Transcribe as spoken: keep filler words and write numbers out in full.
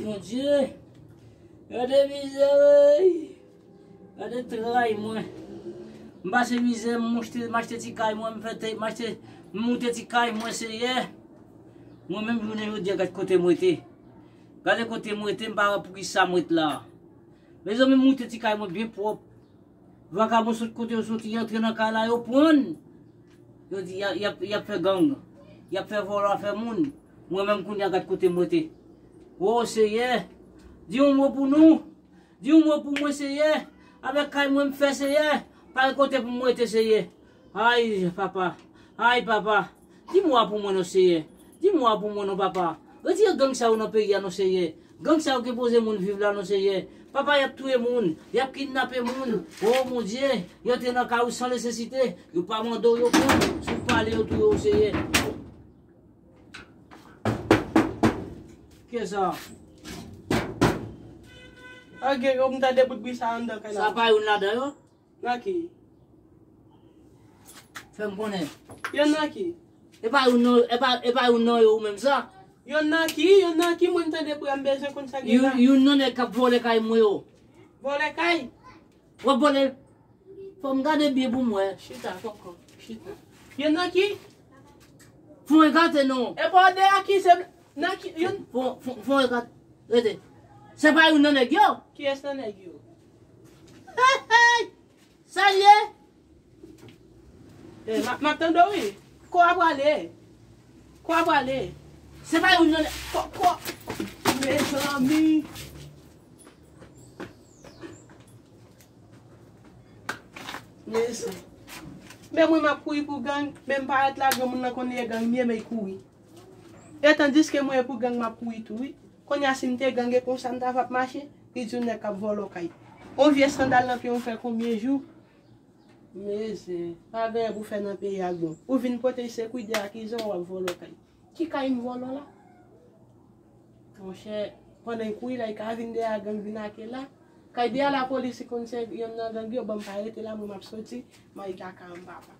Bondye, gade mizè, wey. Gade tray mwen. M pase mizè, m moute, m achte ti kay mwen, m fè te, m achte, m moute ti kay mwen, Seyè. Mwen menm, jounen jodi a, gad kote m rete. Gade kote m rete, m pa wè poukisa m ret la. Mezanmi, m moute ti kay mwen byen pwòp. Vakabon sot kote yo soti, y antre nan kay la, yo pran. Yo di, y a- y ap, y ap fè gang. Y ap fè vòlò, fè moun. Mwen menm, kounye a, gad kote m rete. O Seyè, di yon mo pou nou. Di yon mo pou mwen, Seyè. Avèk kay mwen m fè, Seyè. Pa gen kote pou mwen rete, Seyè. Ay, papa. Ay, papa. Di mo a pou mwen, non, Seyè. Di mo a pou mwen, non, papa. Retire gang sa yo nan peyi a, non, Seyè. Gang sa yo ki poze moun viv la, non, Seyè. Papa, y ap touye moun. Y ap kidnape moun. O Bondye, yo te nan kay ou san nesesite. Yo pa mande w, yo pran. Si w pale, yo touye w, Seyè. Kiyès sa? A gen yo m tande bout bri sa anndan kay la. Sa pa youn ladan yo? Nan ki? Fè m konnen. Youn nan ki? E pa youn nan, e pa, e pa youn nan yo ou menm sa? Youn nan ki? Youn nan ki? Mwen m tande bri a m bezwen konn sa gen la. Youn, youn nan nèg k ap vòlè kay mwen yo. Vòlè kay? W ap vòlè. Fò m gade byen pou m wè. Chita, kòkò. Chita. Youn nan ki? Fon ekate non. E pa w de akize m. Nan ki? Youn. Fon, fon, fon ekate. Rete. Se pa youn nan nèg yo? Kiyès nan nèg yo? Hey, hey! Sa l ye? Eh, m ap, m ap tande w, wi. Ko a prale? Ko a prale? Se pa youn nan nèg. Ko, ko. Mezanmi. Mezanmi. Men mwen m ap kouri pou gang, men m parèt la, granmoun nan konn li e gang m ye, men l kouri. E tandiske mwen e pou gang m ap kouri tou, wi. Kounye a, si m te gang, e konsa m ta va ap mache, li di w nèg k ap vòlò kay. On vye sandal nan pye w fè konbyen jou? Mezanmi, pa gen anyen pou fè nan peyi a, bon. Ou vin pote sekwi de akize w, w ap vòlò kay. Ki kay m vòlò la? Monchè, pandan l kouri la, li ka vin dèyè gang vin ake la. Kay dèyè lapolis, li konn se yonn nan gang yo, ban m pa rete la, mwen m ap soti, m al lakay an papa.